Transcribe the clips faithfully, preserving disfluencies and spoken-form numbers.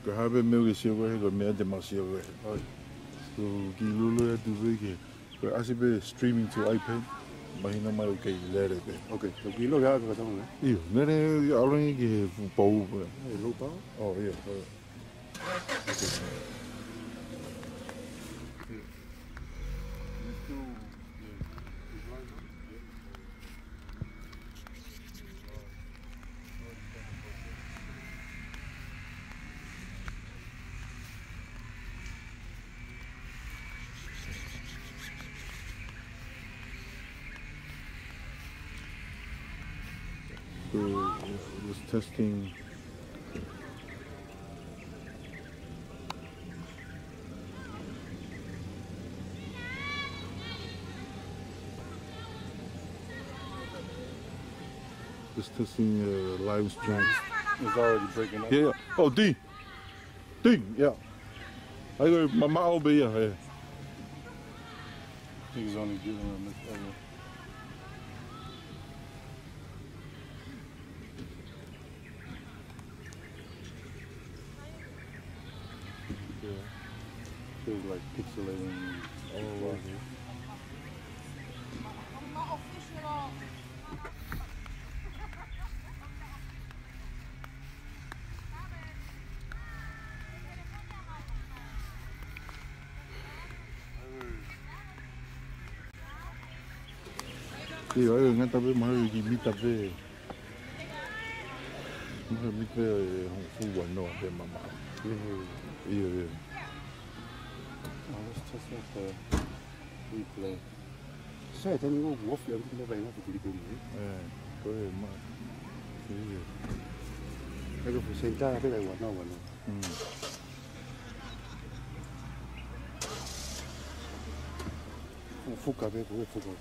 Ko e hā pē meʻa ʻoku ke sio ki ai, ko e meʻa te mau sio ki ai. ʻOi. Ko e kiʻi lolo atu pē ke, ko e ʻasi pē streaming to iPad, mahino mai ʻoku kei lele pē. Ok, so kiʻi lolo atu ka tama, eh? ʻIo, lele ʻalu ange ki he pou pē. Eh, low power? Oh, ʻio, ʻio. So, just testing. Just testing, uh, live stream. It's already breaking up. Yeah, yeah. Oh, D. D, yeah. I go, my, my, I'll be, yeah, yeah. I think he's only giving him this other. Yeah. Feels like pixelating. Oh, okay. ʻIo, ʻio, ngata pē, mahalo kiʻi mita pē. Mahalo mita pē, ʻe hongofulu ua noa pē mamaʻo. Mm. ʻIo, ʻio. Oh, let's test out the replay. Sai, tani ngō uofi ʻalu ki he vai ngā putuli pē mai. ʻE, ko e ma-, ʻio. ʻE ko e senta pē lai ua noa, ua noa. Mm. Fuka pē, ko e fuka.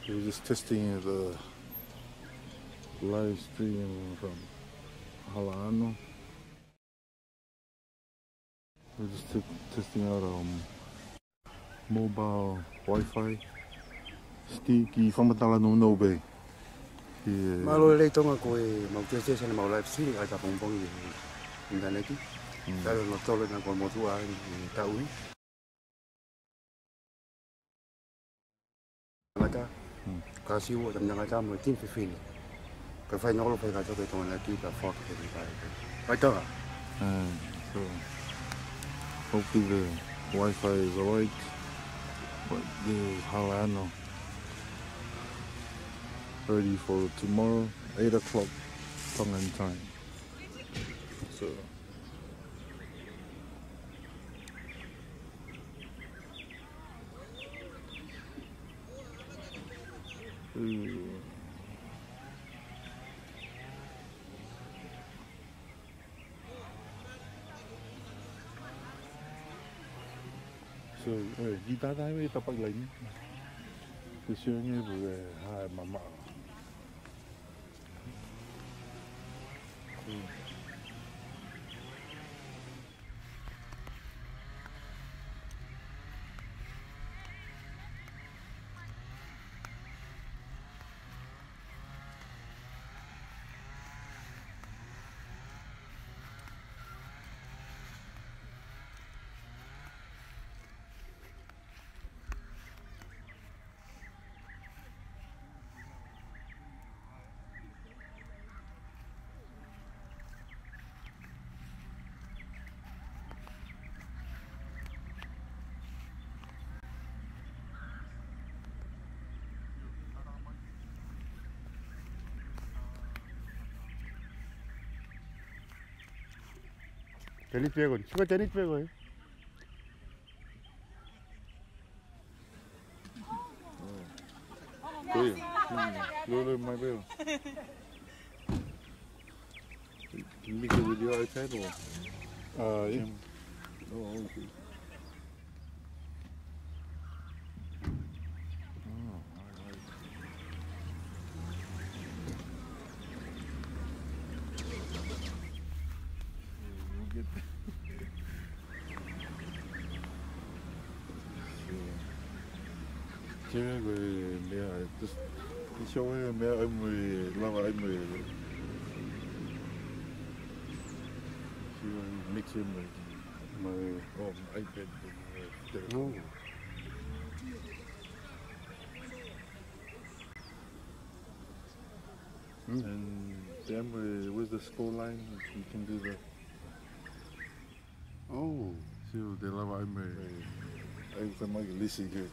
We're just testing the live stream from Halaʻano. We're just t-, testing out, um, mobile Wi-Fi. Still kiʻi fakamatala nounou pē. Yeah. Mālō e lelei Tonga ko e mau test test ʻa e mau live stream ʻa e pongipongi ʻi he ʻinitaneti. Mm. Talo no tolo na ko motu ai ʻi he taʻu ni. Tangata. Hmm. Ka siu ʻo e tangata mo e timi fefine. Ka fai nolo fai ka toke Tonga na ki ka fak ke ni kai. Kai Tonga. Hmm, so hopefully the Wi-Fi is alright. But this is Halaʻano. Ready for tomorrow, eight o'clock Tongan time. So. Mm. So, eh, kita tayo may tapak lain. Kasi yung iba, eh, ha, mama. Tenit pego, suka tenit pego, eh. Ko ia. Hmm. Lolo mai pē. Can you make it with your iPad or? Uh, yeah. Cam-, oh, okay. Oh, all right. Sio, ko e meʻa, just, sio ko e meʻa ʻai mo e, lava ʻai mo e, sio, mix ʻi mo e, mo e, oh, iPad, mo e telephone. And then, uh, where's the score line? You can do the, oh, sio, te lava ʻai mo e, ʻai ko e mai lisi ke,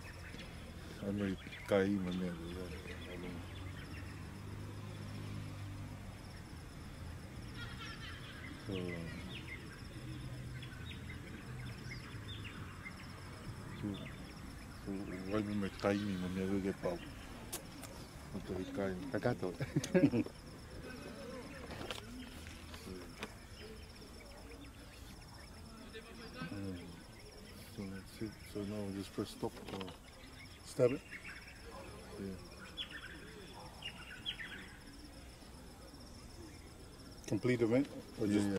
ʻai mo e kai mo e meʻa. So, so, so, ʻai mo e taimi mo e meʻa ke pau. ʻO te kai. Kakato. Mm. So that's it. So now we just press stop or stop it. Yeah. Complete event or just, yeah,